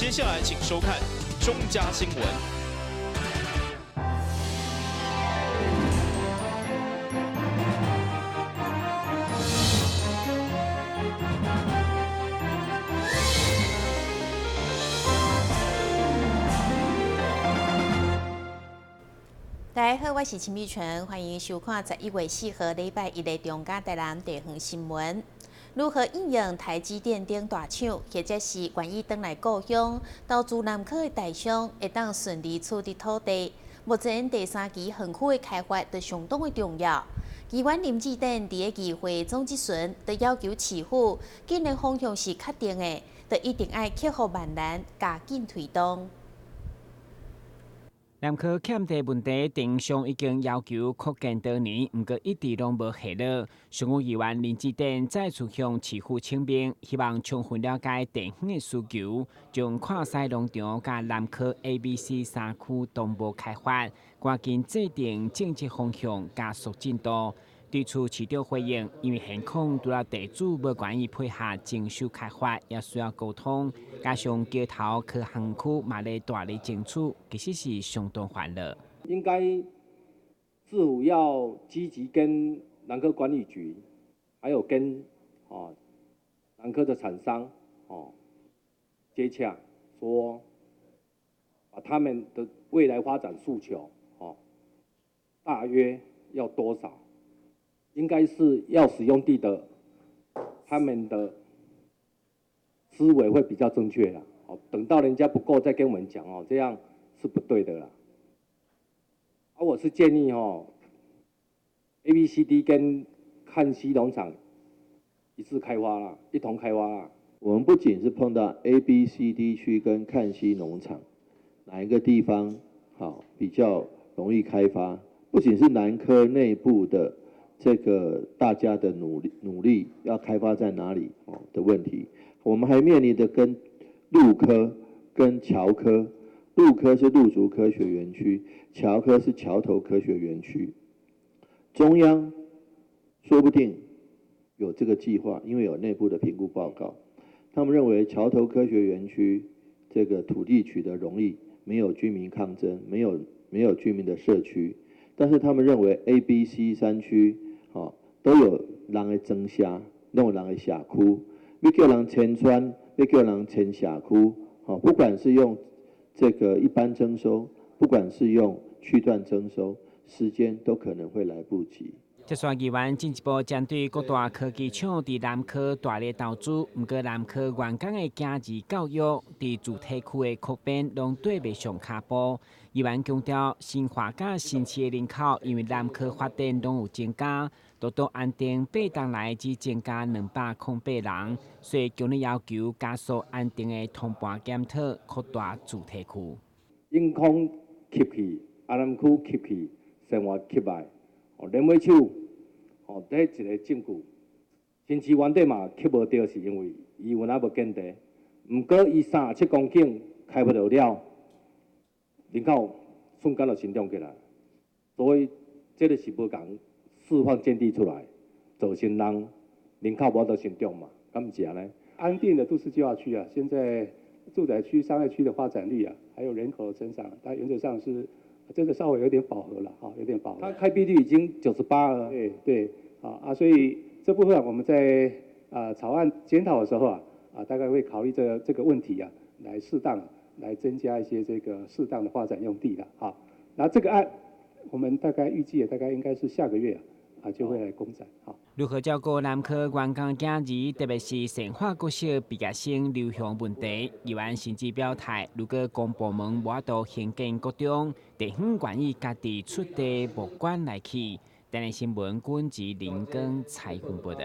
接下來請收看中嘉新聞。大家好，我是陳美純，歡迎收看11月4號禮拜一的中嘉台南地方新聞。如何應用台積電等大廠，或者是願意轉來故鄉投資南科的台商，會當順利取得土地。目前第三期園區的開發就相當的重要。議員林智典佇个議會總質詢，就要求市府，既然方向是確定的，就一定愛克服萬難，加緊推動。南科欠地問題，地方已經要求擴建多年，毋過一直攏無下落。上議員林智典再次向市府請命，希望充分了解地方的需求，將看西農場佮南科 A、B、C 三區同步開發，趕緊制定政策方向，加速進度。對此市長回應，因為現況除了地主無願意配合徵收開發，也需要溝通，加上橋頭科學園區嘛咧大力爭取，其實是相當煩惱。應該市府要積極跟南科管理局，還有跟南科的廠商接洽，說把他們的未來發展訴求大約要多少？應該是要使用地的，他們的思維會比較正確啦。等到人家不夠再跟我們講哦，這樣是不對的啦。啊，我是建議哦，A、B、C、D 跟漢溪農場一次開發啦，一同開發啦。我們不僅是碰到 A、B、C、D 區跟漢溪農場，哪一個地方好比較容易開發？不僅是南科內部的。這個大家的努力努力要開發在哪裡哦的問題，我們還面臨的跟陸科跟橋科，陸科是陸竹科學園區，橋科是橋頭科學園區。中央說不定有這個計劃，因為有內部的評估報告，他們認為橋頭科學園區這個土地取得容易，沒有居民抗爭，沒有居民的社區，但是他們認為 A、B、C 三區。都有人的莊社，攏有人的社區，欲叫人遷村，欲叫人遷社區，不管是用這個一般徵收，不管是用區段徵收，時間都可能會來不及。這線議員進一步針對各大科技廠佇南科大力投資，毋過南科員工的行兒教育，佇住宅區的擴編攏綴袂上跤步。議員強調，新化佮新市的人口因為南科發展攏有增加，獨獨安定8冬來只增加208人，所以強烈要求加速安定的通盤檢討，擴大住宅區。永康吸去，安南區吸去，生活吸來。連尾手，這一個證據，新市原底嘛吸無著，是因為伊有哪無建地。毋過伊37公頃開發落了，人口瞬間就成長起來，所以這個是無仝釋放建地出來，造成人人口無法度成長嘛，敢毋是按呢？安定的都市計劃區啊，現在住宅區、商業區的發展率啊，還有人口的增長，它原則上是。真的稍微有點飽和了，哈，有點飽和。它開闢率已經98了。對對，啊，所以這部分我們在草案檢討的時候啊，大概會考慮這個問題啊，來適當來增加一些這個適當的發展用地了，哈。那這個案我們大概預計大概應該是下個月啊，就會來公展，好。如何照顧南科員工囝兒，特別是善化國小畢業生流向問題，議員甚至表態，如果公部門無法度興建國中，地方願意家己出地募款來起。台南新聞軍及林根采訪報道。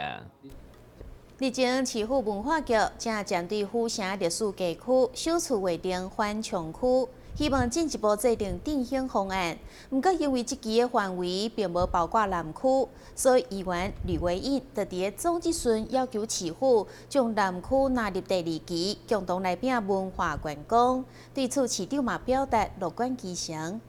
日前，市府文化局正針對府城歷史街區首次劃定緩衝區，希望進一步制定振興方案。毋過，因為這期的範圍並無包括南區，所以議員呂維穎就佇个總質詢要求市府將南區納入第二期，共同來拼文化觀光。對此，市長嘛表達樂觀其成。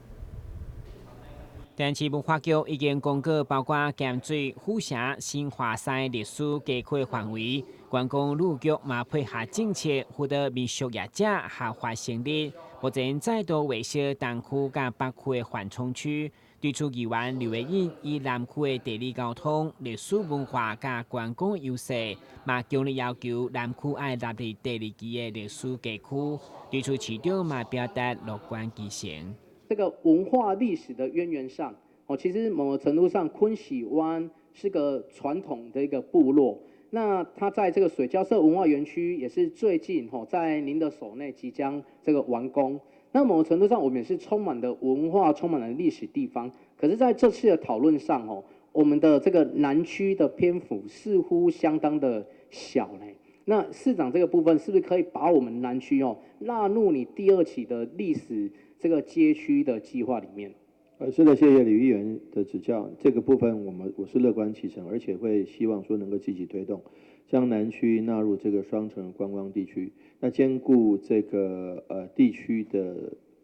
台南市文化局已經公告，包括咸水、府城、新華山歷史街區範圍，觀光旅局嘛配合政策，輔導民宿業者合法成立。目前再度劃設東區佮北區的緩衝區。對此，議員劉慧穎以南區的地理交通、歷史文化佮觀光優勢，嘛強烈要求南區愛納入第二期的歷史街區。對此，市長嘛表達樂觀其成。這個文化歷史的淵源上，哦，其實某個程度上，坤禧灣是個傳統的一個部落。那它在這個水交社文化園區也是最近吼，在您的手內即將這個完工。那某個程度上，我們也是充滿的文化、充滿了歷史地方。可是，在這次的討論上，吼，我們的這個南區的篇幅似乎相當的小呢。那市長這個部分，是不是可以把我們南區哦納入你第二期的歷史這個街區的計劃裡面？是的，謝謝呂議員的指教。這個部分我是樂觀其成，而且會希望說能夠積極推動，將南區納入這個雙城觀光地區，那兼顧這個地區的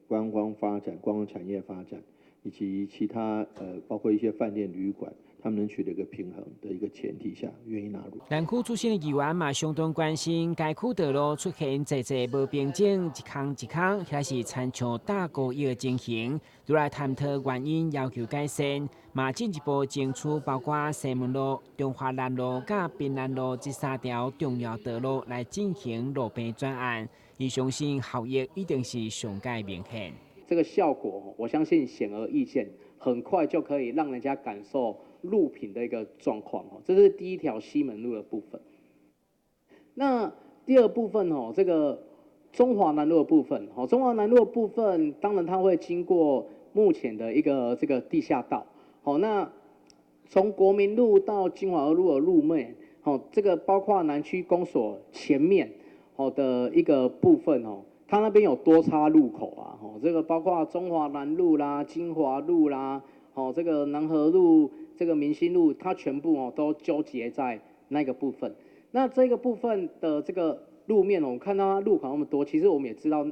觀光發展、觀光產業發展，以及其他包括一些飯店旅館，他們能取得一個平衡的一個前提下，願意納入。南區出身的議員嘛，相當關心該區道路出現濟濟無平整、一空一空，或是親像打孤液的情形，都來探討原因，要求改善。嘛進一步爭取包括西門路、中華南路佮檳南路這三條重要道路來進行路平專案，伊相信效益一定是上蓋明顯。這個效果，我相信顯而易見，很快就可以讓人家感受路平的一個狀況哦。這是第一條西門路的部分。那第二部分哦，這個中華南路的部分，哦，中華南路的部分，當然它會經過目前的一個這個地下道。好，那從國民路到金華路的路面，好，這個包括南區公所前面，好的一個部分哦，它那邊有多岔路口啊，哦，這個包括中華南路啦、金華路啦，哦，這個南河路、這個民心路，它全部哦都糾結在那個部分。那這個部分的這個路面，我們看到它路口那麼多，其實我們也知道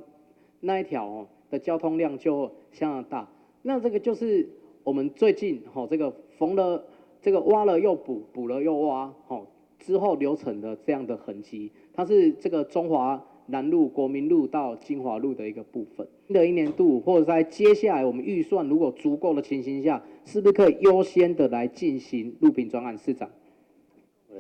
那一條哦的交通量就相當大。那這個就是我們最近吼這個縫了這個挖了又補，補了又挖，吼之後留成的這樣的痕跡，它是這個中華南路、國民路到金華路的一個部分。新的一年度或者在接下來我們預算如果足夠的情形下，是不是可以優先的來進行路平專案？市長，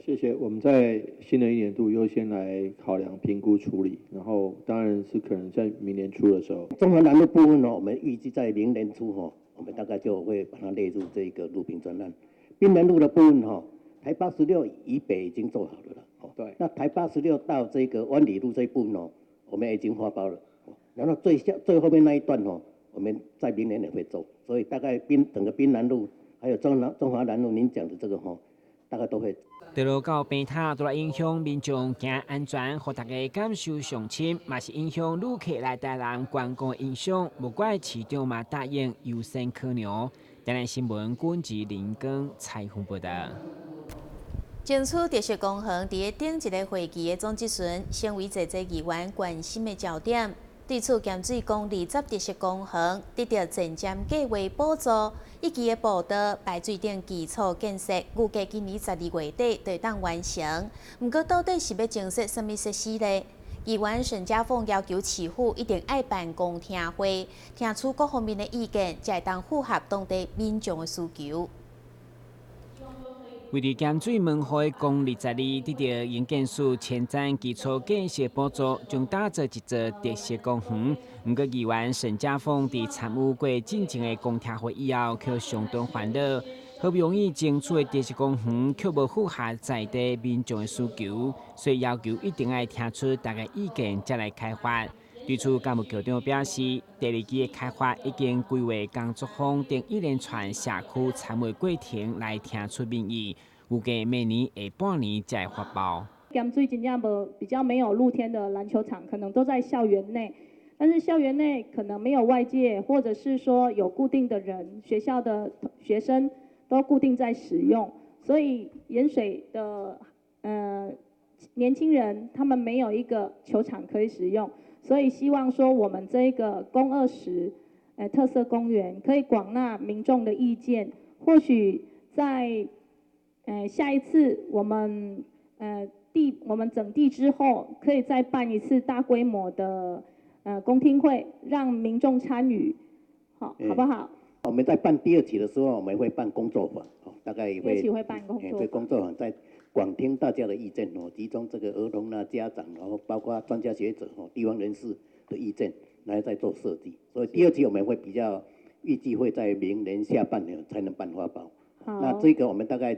謝謝。我們在新的一年度優先來考量、評估處理，然後當然是可能在明年初的時候。中華南路部分呢，我們預計在明年初哈，我們大概就會把它列入這個路平專案。濱南路的部分哈，台86以北已經做好了啦。對。那台八十六到這個灣里路這一部分哦，我們已經發包了。然後最下最後面那一段哦，我們在明年也會做，所以大概整個濱南路還有中華南路，您講的這個哈，大概都會。道路到病塔都來影響民眾行安全，予大家感受上深，嘛是影響旅客來台南觀光印象。無怪市長嘛答應優先考量。台南新聞軍志林光採訪報道。爭取特色公園佇咧頂一個會期的總質詢，成為濟濟議員關心的焦點。對此，鹹水港20特色公園得著前瞻計畫補助，一期的步道、排水等基礎建設，預計今年12月底就會當完成。毋過，到底是欲增設啥物設施呢？議員沈家鳳要求市府一定愛辦公聽會，聽取各方面的意見，才會當符合當地民眾的需求。位佇鹹水門戶的公22得著營建署前瞻基礎建設補助，將打造一座特色公園。毋過議員沈家鳳佇參與過進前的公聽會以後，卻相當煩惱。好不容易爭取的特色公園，卻無符合在地民眾的需求，所以要求一定愛聽取大家意見，才來開發。對此，幹部局長表示，第二期的開發已經規劃工作坊等一連串社區參與過程來聽取民意，預計明年下半年才會發包。鹹水真正無比較沒有露天的籃球場，可能都在校園內，但是校園內可能沒有外界，或者是說有固定的人，學校的學生都固定在使用，所以鹽水的年輕人他們沒有一個球場可以使用。所以希望說我們這個公20，特色公園，可以廣納民眾的意見。或許在下一次我們我們整地之後，可以再辦一次大規模的公聽會，讓民眾參與，好，好不好？我們在辦第二期的時候，我們會辦工作坊，大概會第二期會辦工作坊，會工作坊在廣聽大家的意見哦，集中這個兒童啊、家長，然後包括專家學者、地方人士的意見，來再做設計。所以第二期我們會比較預計會在明年下半年才能辦發包。那這個我們大概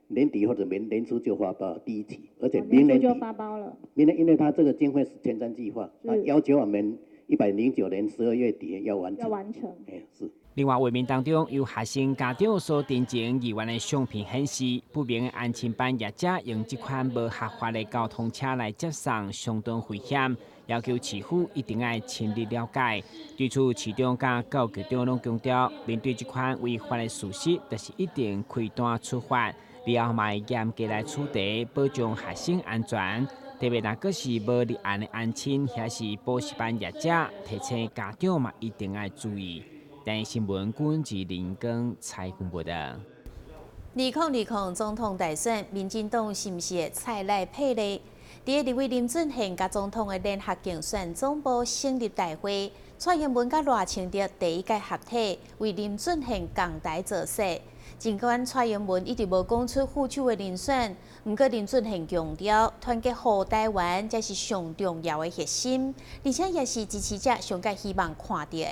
年底或者明年初就發包第一期，而且明年就發包了。明年因為它這個經費是前瞻計劃，它要求我們109年12月底要完成。要完成。哎，是。另外，畫面當中有學生家長所呈前議員的相片顯示，不明的安親班業者用這款無合法的交通車來接送，相當危險，要求市府一定愛深入了解。對此，市長佮教育局長攏強調，面對這款違法的事實，就是一定開單處罰，然後嘛會嚴格來處罰，保障學生安全。特別若閣是無立案的安親，或是補習班業者，提醒家長嘛一定愛注意。台視新聞，軍事林耕采訪報道。2020總統大選，民進黨是毋是會蔡賴配呢？佇立委林俊憲佮總統的聯合競選總部成立大會，蔡英文佮賴清德第一屆合體，為林俊憲共台造勢。儘管蔡英文一直無講出副手的人選，毋過林俊憲強調，團結護台灣才是上重要的核心，而且也是支持者上蓋希望看著的。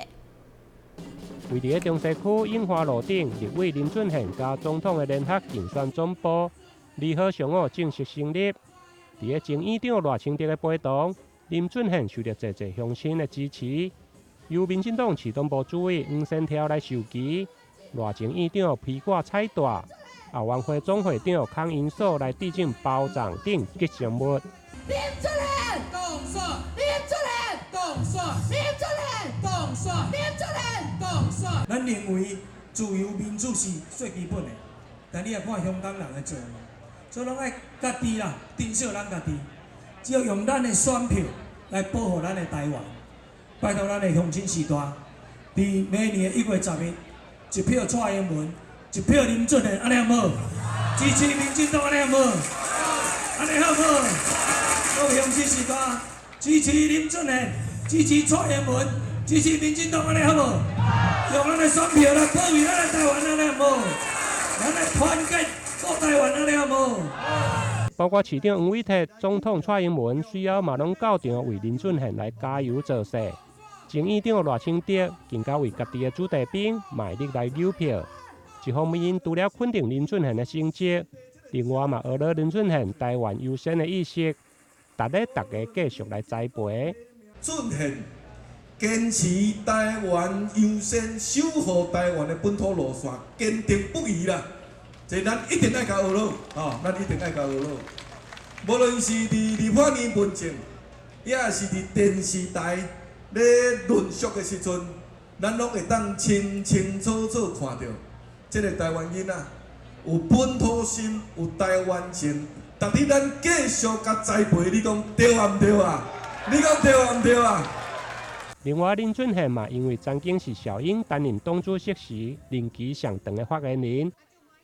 位佇咧中西區永華路頂，立委林俊憲佮總統的聯合競選總部，2號上午正式成立。佇咧前院長賴清德的陪同，林俊憲受著濟濟鄉親的支持，由民進黨市黨部主委黃先條來授旗，賴前院長披掛彩帶，後援會總會長康英鎖來致贈包藏等吉祥物。林俊憲，當選！林俊憲，當選！林俊憲，當選！林俊憲，當選！咱認為自由民主是最基本的，但你也看香港人的做，所以攏愛家己啦，珍惜咱家己，只要用咱的選票來保護咱的台灣。拜託咱的鄉親序大，佇明年的1月10日，一票蔡英文，一票林俊憲，按呢好無？支持民進黨，按呢好無？按呢好無？各位鄉親序大，支持林俊憲，支持蔡英文，支持民進黨，按呢好無？用咱的選票來保衛咱的台灣，按呢好無？咱來團結護台灣，按呢好無？包括市長黃偉哲、總統蔡英文，隨後嘛攏到場為林俊憲來加油造勢。前院長賴清德更加為家己的子弟兵賣力來扭票。一方面，除了肯定林俊憲的成績，另外嘛學了林俊憲台灣優先的意識，值得大家繼續來栽培。俊憲堅持台灣優先，守護台灣的本土路線，堅定不移啦。這咱一定愛共學落，吼，咱一定愛共學落。無論是佇立法院問政，抑是佇電視台咧論述的時陣，咱攏會當清清楚楚看著，這個台灣囡仔有本土心，有台灣情。逐日咱繼續共栽培，你講對抑毋對啊？你講對抑毋對啊？另外，林俊憲嘛，因為曾經是小英擔任黨主席時任期上長的發言人，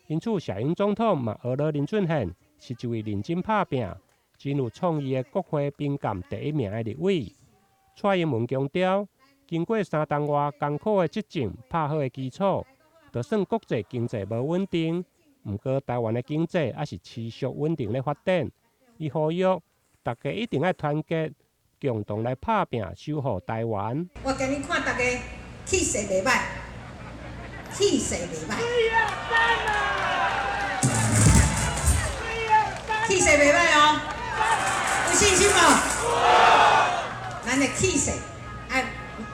因此小英總統嘛學了林俊憲是一位認真拍拚、真有創意的國會評鑑第一名的立委。蔡英文強調，經過3冬外艱苦的執政拍好的基礎，就算國際經濟無穩定，毋過台灣的經濟猶是持續穩定咧發展。伊呼籲大家一定愛團結，共同來拍拚守護台灣。我今日看大家氣勢袂䆀，氣勢袂䆀，氣勢袂䆀哦，有信心無？咱的氣勢愛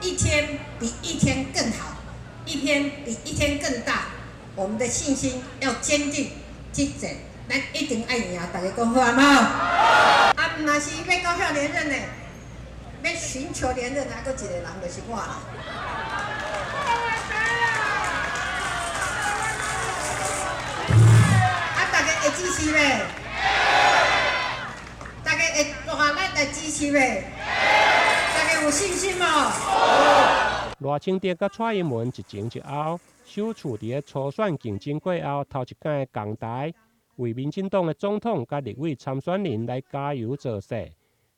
一天比一天更好，一天比一天更大。我們的信心要堅定，去戰，咱一定愛贏，大家講好無？啊，若是欲高票連任的，欲尋求連任，還閣一個人就是我啦。啊，大家會支持袂？大家會大力來支持袂？大家有信心無？賴清德佮蔡英文一前一後，首次佇咧初選競爭過後頭一擺仝台，為民進黨的總統佮立委參選人來加油造勢。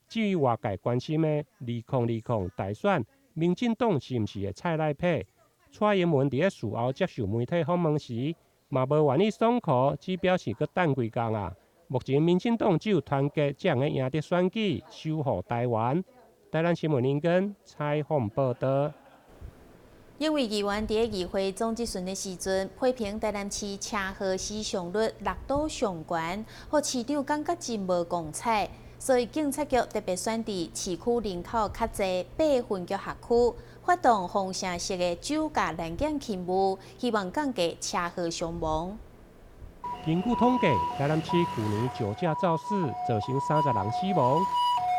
至於外界關心的2020大選，民進黨是毋是會蔡賴配？蔡英文佇咧事後接受媒體訪問時，嘛無願意爽口，只表示閣等幾工啊。目前民進黨只有團結，才會贏得選舉，守護台灣。台南新聞林根採訪報導。因為議員佇咧議會總質詢的時陣，批評台南市車禍死傷率6度上懸，予市長感覺真無光彩，所以警察局特別選佇市區人口較濟八分局轄區，發動封城式的酒駕攔檢勤務，希望降低車禍傷亡。根據統計，台南市舊年酒駕肇事造成30人死亡，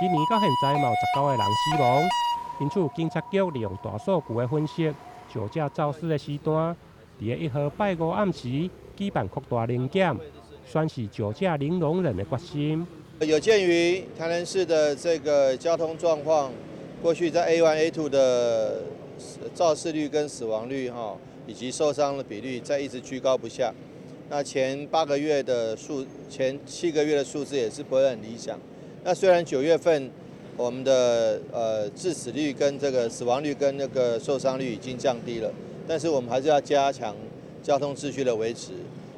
今年到現在嘛有19個人死亡。因此，警察局利用大數據的分析，酒駕肇事的時段，佇咧1號拜五暗時舉辦擴大臨檢，宣示酒駕零容忍的決心。有鑑於台南市的這個交通狀況，過去在 A1、A2 的肇事率跟死亡率，以及受傷的比率，在一直居高不下。那前8個月的數，前7個月的數字也是不會很理想。那雖然9月份我們的致死率跟這個死亡率跟那個受傷率已經降低了，但是我們還是要加強交通秩序的維持。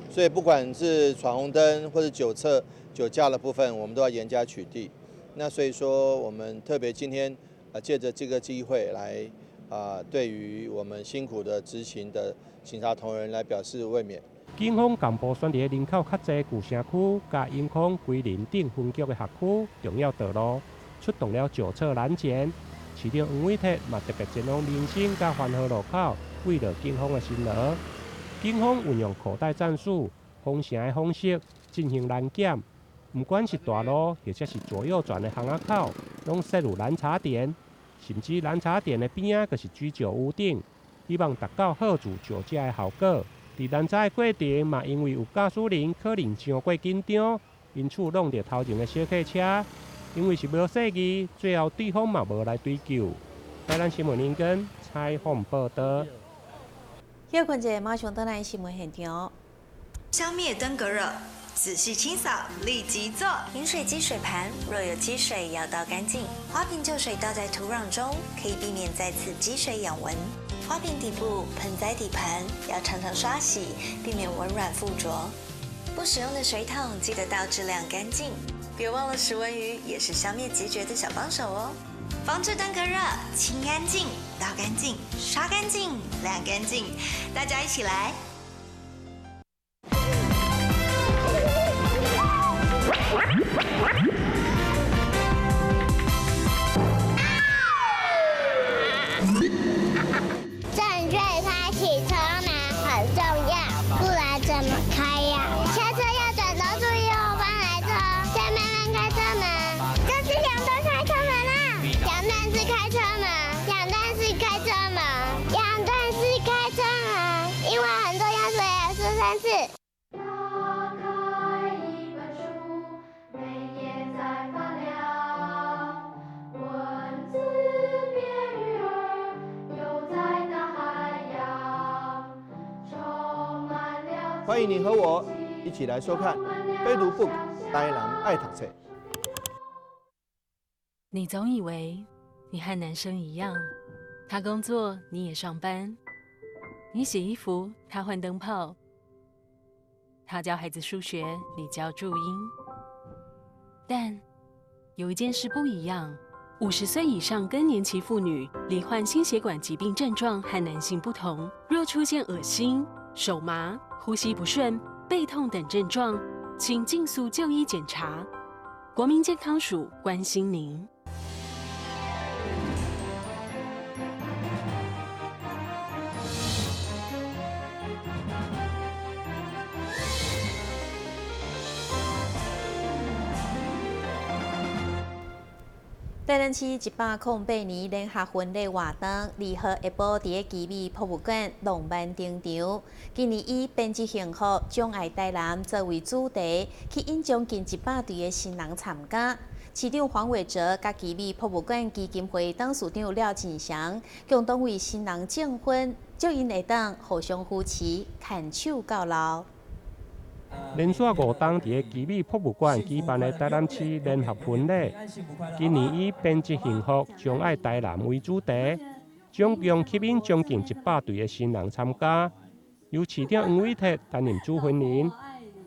所以不管是闖紅燈或者酒測、酒駕的部分，我們都要嚴加取締。那所以說，我們特別今天借著這個機會來對於我們辛苦的執勤的警察同仁來表示慰勉。警方幹部選佇咧人口較濟舊城區、佮永康、龜林等分局的轄區重要道路，出動了酒測攔檢。市長黃偉哲嘛特別前往民生佮環河路口，慰勞警方的辛勞。警方運用口袋戰術、封城的方式進行攔檢，毋管是大路或者是左右轉的巷仔口，攏設有攔查點，甚至攔查點的邊仔就是居酒屋頂，希望達到嚇阻酒駕的效果。佇攔查的過程，嘛因為有駕駛人可能傷過緊張，因此挵著頭前的小客車。因為是無細意，最後對方嘛無來追究。台南新聞林根採訪報導。休睏者，馬上轉來新聞現場。消滅登革熱，仔細清掃，立即做。飲水機水盤若有積水，要倒乾淨。花瓶舊水倒在土壤中，可以避免再次積水養蚊。花瓶底部、盆栽底盤要常常刷洗，避免蚊卵附着。不使用的水桶記得倒置晾乾淨。別忘了食蚊魚也是消滅孑孓的小幫手哦。防治登革熱，清乾淨、倒乾淨、刷乾淨、晾乾淨，大家一起來。正確開啟車門很重要，不然怎麼開呀？下車要轉頭注意後方來車，再慢慢開車門。這是兩段開車門啦，兩段式開車門，兩段式開車門，兩段式開車門，因為很重要，所以要說3次。歡迎你和我一起來收看《非讀 book 台南愛讀冊》。你總以為你和男生一樣，他工作你也上班，你洗衣服他換燈泡，他教孩子數學你教注音。但有一件事不一樣：50歲以上更年期婦女罹患心血管疾病症狀和男性不同，若出現噁心、手麻、呼吸不順、背痛等症狀，請盡速就醫檢查。國民健康署關心您。台南市108年聯合婚禮活動，2號下晡佇个奇美博物館浪漫登場。今年以編織幸福、將愛台南作為主題，吸引將近100對的新人參加。市長黃偉哲佮奇美博物館基金會董事長廖進祥共同為新人證婚，祝𪜶會當互相扶持，牽手到老。連續5冬佇个奇美博物館舉辦的台南市聯合婚禮，今年以編織幸福、將愛台南為主題，總共吸引將近100對的新人參加。由市長黃偉哲擔任主婚人，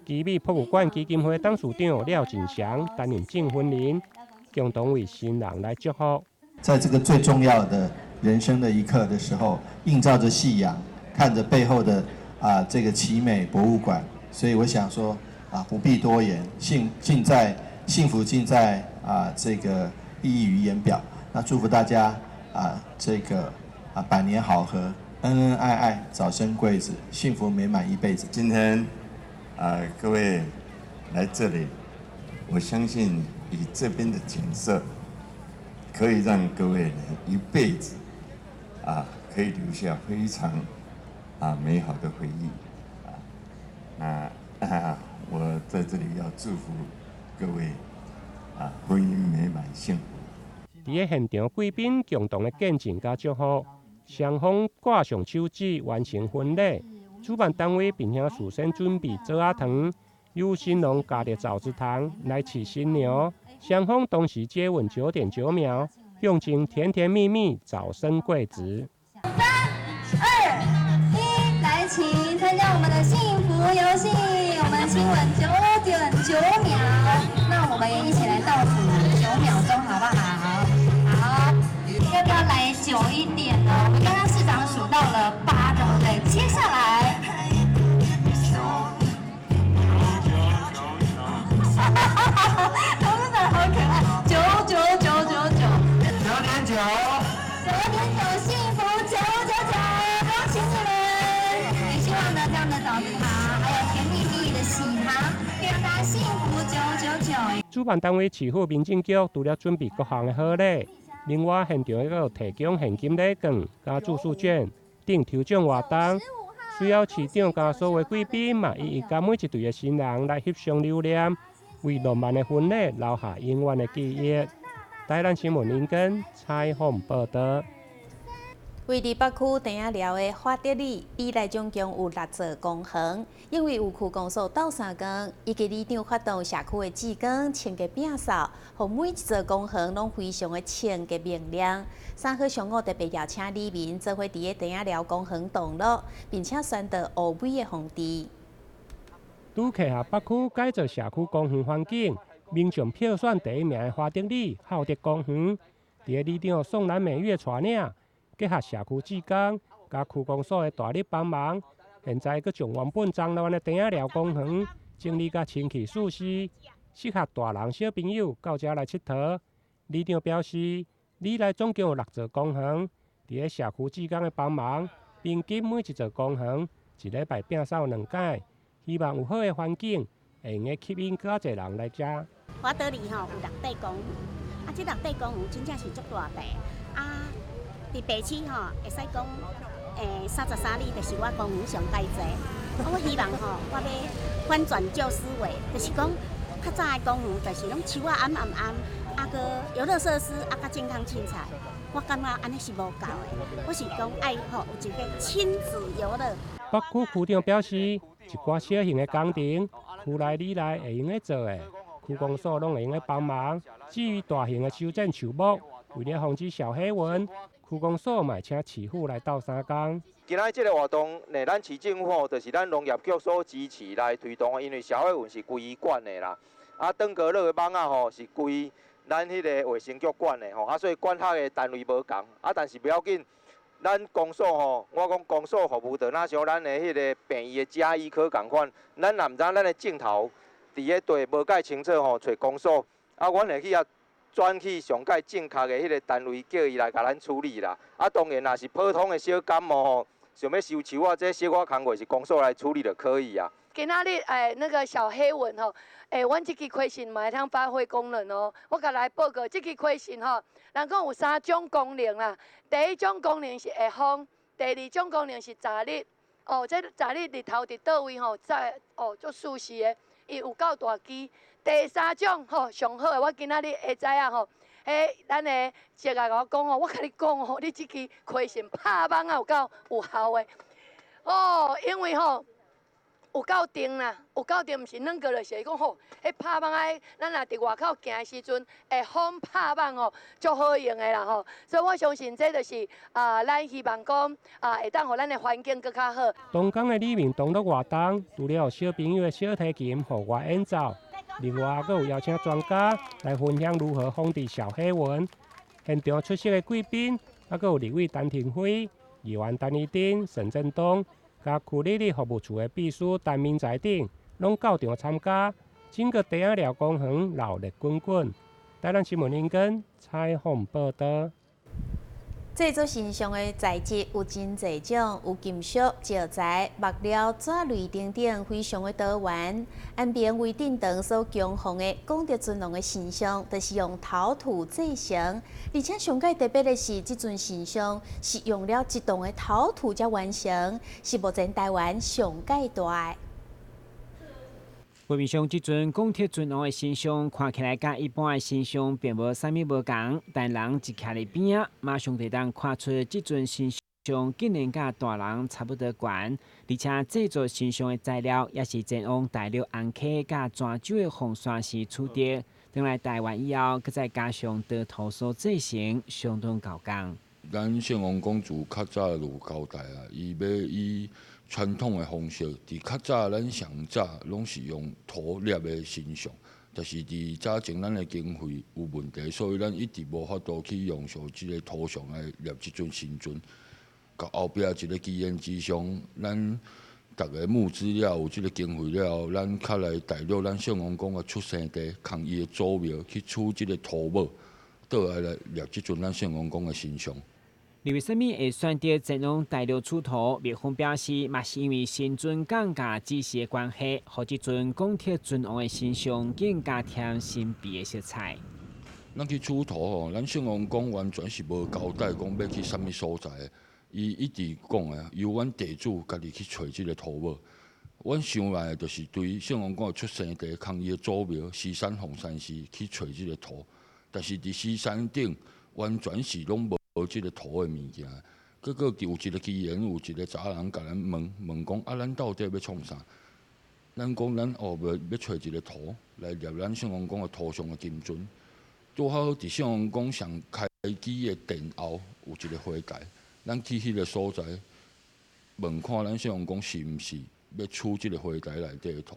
奇美博物館基金會董事長廖進祥擔任證婚人，共同為新人來祝福。在這個最重要的人生的一刻的時候，映照着夕陽，看着背後的這個奇美博物館。所以我想說，不必多言，盡在幸福盡在這個溢於言表。那祝福大家這個百年好合，恩恩愛愛，早生貴子，幸福美滿一輩子。今天各位來這裡，我相信以這邊的景色，可以讓各位一輩子可以留下非常美好的回憶。那我在這裡要祝福各位婚姻美滿幸福。佇个現場貴賓共同的見證佮祝福，雙方掛上手指完成婚禮。主辦單位並且事先準備棗仔糖，由新郎夾著棗子糖來飼新娘，雙方同時接吻9.9秒，象徵甜甜蜜蜜，早生貴子。 3、2、1，來，請參加我們的幸福遊戲，我們親吻9.9秒，那我們也一起來倒數9秒鐘，好不好？好，要不要來久一點呢？我們剛剛市長數到了8，對不對？接下來，董事長好可愛，9、9、9、9、9，9.9，9.9，幸福999，恭喜你們！也希望呢，這樣的棗子糖，還有甜蜜蜜的喜糖，可以讓大家幸福999。主辦單位市府民政局除了準備各項的賀禮，另外現場閣有提供現金禮券、佮住宿券等抽獎活動。隨後市長佮所有貴賓嘛，一一佮每一對的新人來翕相留念，為浪漫的婚禮留下永遠的記憶。台南新聞林根採訪報道。位佇北區甜仔寮的華德里，里內總共有6座公園，因為有區公所鬥相共，以及里長發動社區的志工清潔摒掃，予每一座公園攏非常的清潔明亮。3號上午特別邀請里民做伙佇个甜仔寮公園同樂，並且宣導烏尾的防治。拄契合北區改造社區公園環境，民眾票選第一名的華德里孝德公園，佇个里長宋蘭美玉帶領，結合社區志工、佮區公所的大力幫忙，現在閣將原本髒亂的甜仔寮公園整理甲清氣舒適，適合大人小朋友到遮來𨑨迌。里長表示，里內總共有6座公園，佇个社區志工的幫忙，平均每一座公園一禮拜摒掃2擺，希望有好的環境，會用得吸引閣較濟人來遮。華德里吼有6塊公園，這6塊公園真正是足大塊。佇白市吼，會使講，33里就是我公園上蓋濟。我希望吼，我欲翻轉舊思維，就是講較早的公園，就是攏樹仔掩掩掩，閣遊樂設施，閣健康凊彩。我感覺按呢是無夠的，我是講愛吼有一個親子遊樂。北區區長表示，一寡小型的工程，區內里內會用得做的，區公所攏會用得幫忙。至於大型的修剪樹木，為了防止小黑蚊，區公所嘛請市府來鬥相共。今仔這個活動呢，咱市政府吼，就是咱農業局所支持來推動的，因為小黑蚊是歸伊管的啦。登革熱的蚊仔吼是歸咱彼個衛生局管的吼，所以管轄的單位無仝。但是不要緊，咱公所吼，我講公所服務就若像咱的彼個病院的家醫科仝款，咱若毋知咱的鏡頭佇咧地無蓋清楚吼，揣公所，阮會去遐轉去上蓋正確的彼個單位，叫伊來共咱處理啦。當然若是普通的小感冒吼，想欲收樹仔，這小可工課是公所來處理就可以啊。今仔日那個小黑蚊吼，阮這支溪蕈嘛會通發揮功能哦。我共來報告，這支溪蕈吼，人講有三種功能啦。第一種功能是會風，第二種功能是炸日。哦，這炸日日頭佇佗位吼，炸哦足舒適的，伊有夠大支。第三種吼，上好的，我今仔日會知影吼，彼咱的姐仔共我講吼，我共你講吼，你這支溪蕈拍網仔有夠有效的。哦，因為吼有夠重啦，有夠重，毋是軟過就是講吼，彼拍網仔，咱若佇外口行的時陣，會風拍網吼，足好用的啦吼。所以我相信這就是啊，咱希望講啊，會當予咱的環境閣較好。東港的里民同樂活動，除了小朋友的小提琴戶外演奏，另外閣有邀請專家來分享如何防治小黑蚊。現場出席的貴賓，還閣有立委陳亭妃、議員陳怡貞、沈振東，佮區里里服務處的秘書陳明才等，攏到場參加。整個茶仔寮公園鬧熱滾滾。台南新聞林根採訪報導。製作神像的材質有真濟種，有金屬、石材、木料、紙類等等，非常的多元。安平威鎮堂所供奉的功德尊王的神像，就是用陶土製成。而且上蓋特別的是，這尊神像是用了一棟的陶土才完成，是目前台灣上蓋大的。畫面上這尊鋼鐵尊王的神像，看起來佮一般的神像並無啥物無仝，但人一徛佇邊仔，馬上就當看出這尊神像竟然佮大人差不多懸，而且製作神像的材料也是前往大陸紅溪佮泉州的鳳山市取得。轉來台灣以後，閣再加上陶土所製成，相當夠工。咱聖王公主較早就有交代啊，伊欲以傳統的方式，佇較早咱上早攏是用土捏的神像，但是佇早前咱的經費有問題，所以咱一直無法度去用上這个土像來捏這尊神尊。到後壁一个機緣之上，咱逐个募資了有這个經費了後，咱較來大陸咱聖王公的出生地，囥伊的祖廟去取這个土母，倒來來捏這尊咱聖王公的神像。你為啥物會選擇前往大陸取土？廟方表示，嘛是因為神尊降價指示的關係，予這尊鋼鐵尊王的神像更加添神秘的色彩。咱去取土吼，咱聖王公完全是無交代講欲去啥物所在，伊一直講的，由阮地主家己去揣這个土母。阮想來的就是對聖王公的出生地，囥伊的祖廟獅山鳳山寺去揣這个土，但是佇獅山頂完全是攏無這个土的物件，閣閣有一个機緣，有一个查人共咱問問講啊，咱到底欲創啥？咱講咱哦，欲揣一个土來捏咱聖王公的土像的金尊。拄好佇聖王公上開基的殿後有一个花台，咱去彼个所在問看，咱聖王公是毋是欲取這个花台內底的土？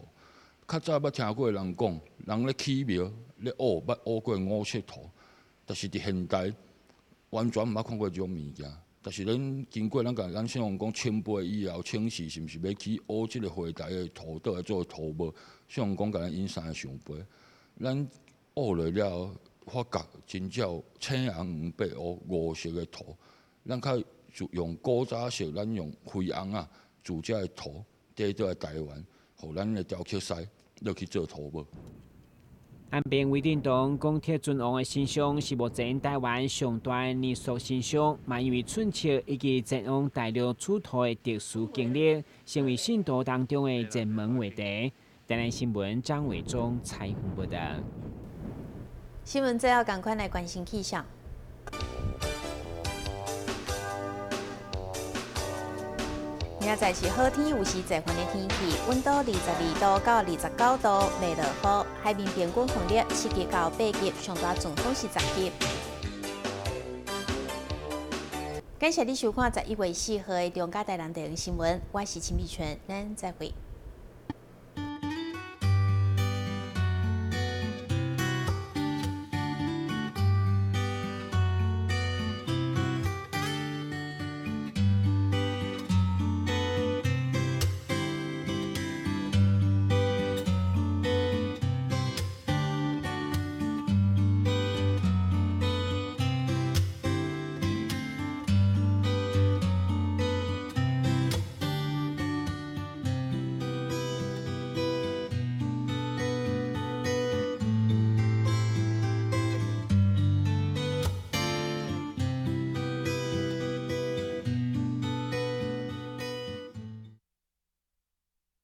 較早捌聽過人講，人咧起廟咧挖，捌挖過五色土，但是佇現代完全毋捌看過這種物件，但是咱經過咱共咱聖王公請杯以後，請示是毋是欲去挖這个花台的土倒來做土母？聖王公共咱引三个聖杯，咱挖落了後，發覺真正有青紅黃白烏五色的土，咱較用古早式，咱用灰紅仔做這个土，帶倒來台灣，予咱的雕刻師落去做土母。安平威鎮堂鋼鐵尊王的神像是目前台灣上大的泥塑神像，嘛因為寸尺以及前往大陸取土的特殊經歷，成為信徒當中的熱門話題。台南新聞張偉忠採訪報導。新聞最後，趕快來關心氣象。明仔載是好天，有時濟雲的天氣，溫度22度到29度，袂落雨。海面平均風力7級到8級，上大陣風是10級。感謝你收看11月4號的中嘉台南地方新聞，我是陳美泉，咱再會。